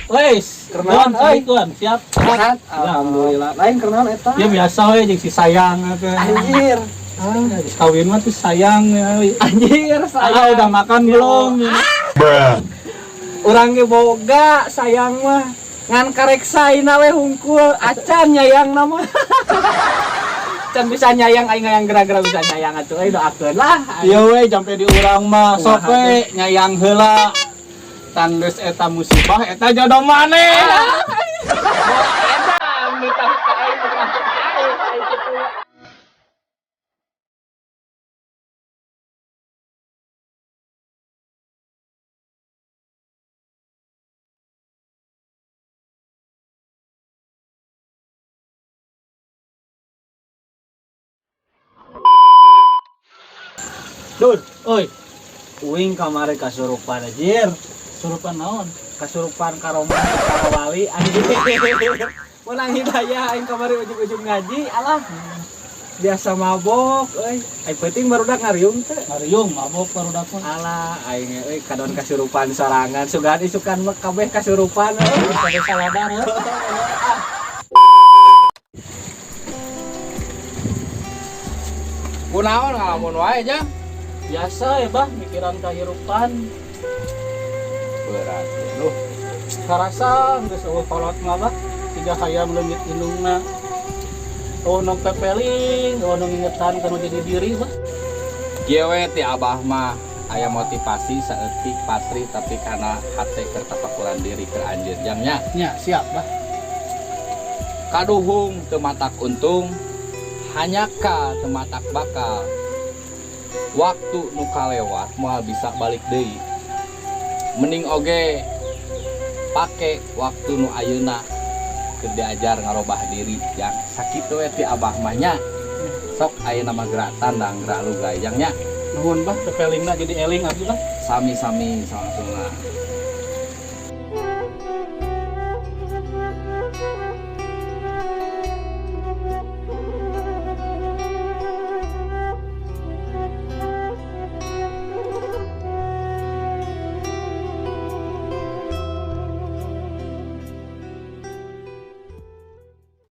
Wes, Keur naon, euy? Tuan, siap. Sehat? Alhamdulillah. Lain keur naon eta? Ya biasa we jeung si sayang teh. Anjir. Ah, geus kawin mah tuh sayang ya. Anjir, Ah, sayang. udah makan belum? Urang ge boga sayang mah. Ngan karek saina we hungkul acan nyayang nama. Can bisa nyayang aing hayang geura-geura bisa nyayang atuh euy, doakeun lah. Iya we, sampai di urang mah sok Kumaha we nyayang heula. Tanggeus eta musibah eta jodoh maneh. Eta mitah ka aing, mitah ka aing, aing kitu. Dul, Oi, uing kamari kasurupan anjir. Surupan naon? Kasurupan karomah para wali anjir. Menang hidayah aing kamari ujug-ujug ngaji, alah. Biasa mabok euy. Aing peuting barudak ngariung teh. Ngariung mabok barudak mah. Alah, aing euy kadon kasurupan sorangan, sugan isukan mah kabeh kasurupan euy. Kabeh saladar heuh. Kunaon ngalamun wae, Jang? Biasa ya bah, mikiran kehidupan. Berat. Duh, Karasa geus euweuh kolot mah bah. Tiga hayam leungit indungna. Oh, nu pepeling, oh nu ngingetan kanu jadi diri bah. Kieu we ti abah mah aya motivasi saeutik patri tapi kana hate keur tapakuran diri keur anjeun, Jang, nya. Nya, siap bah. Kaduhung teu matak untung, hanyaka teu matak bakal. Waktu nu kalewat moal bisa balik deui. Mending oge pake waktu nu ayeuna keur diajar ngarobah diri, Jang. Sakitu we ti abah mah nya. Sok ayeuna mah gerak tandang gerak lugay, Jang, nya. Nuhun bah, pepelingna jadi eling abdi bah. Sami-sami sangsungna.